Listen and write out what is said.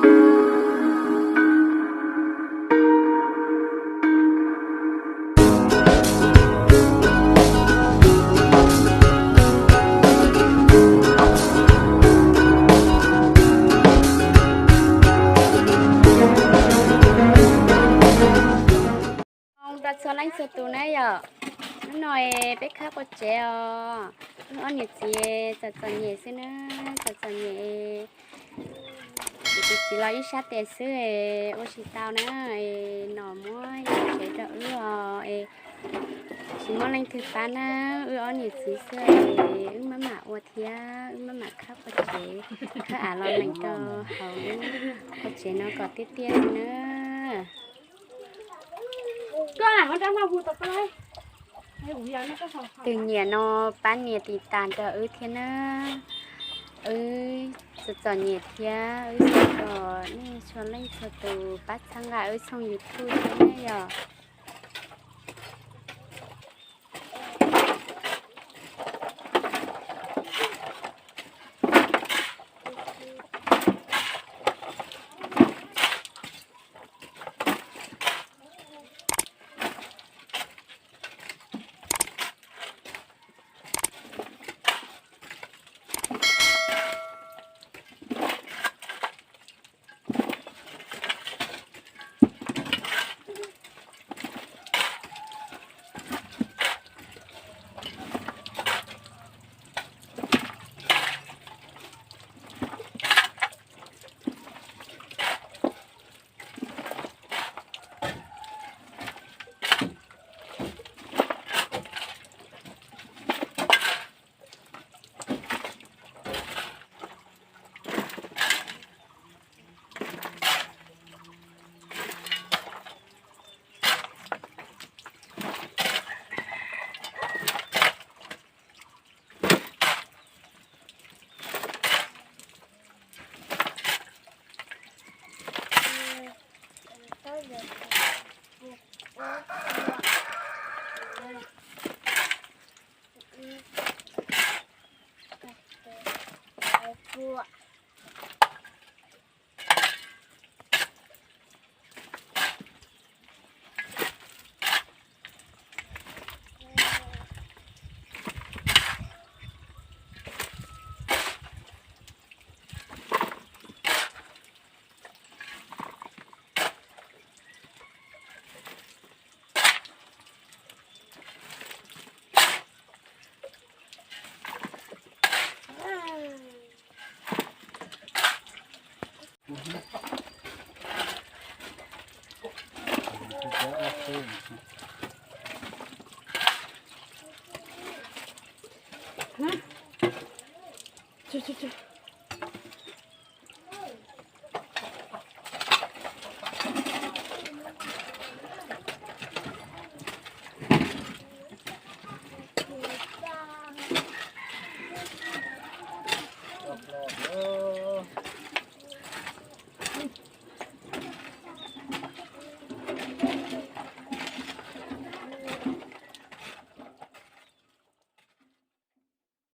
Rau txhua leej txhua tus na yom, hnub no peb khawb qua tsev os, wb ob niam txiv txom txom nyem xwb na, txom txom nyem. Tus txiv los ib sab tes xwb, ua tsis tau na, no muab qua tsev rau wb os, tsis muaj leej twg pab na, wb ob niam txiv xwb, wb maj mam ua thiab, wb maj mam khawb qua tsev, khawb av los lees rau hauv qua tsev no kom tiaj tiaj xwb na. Tus nyiam no pab nias tiv tas rau wb thiab na, wb txom txom nyem thiab, wb xav kom nej txhua leej txhua tus pab txhawb nqa wb tshooj YouTube thiab ne yom.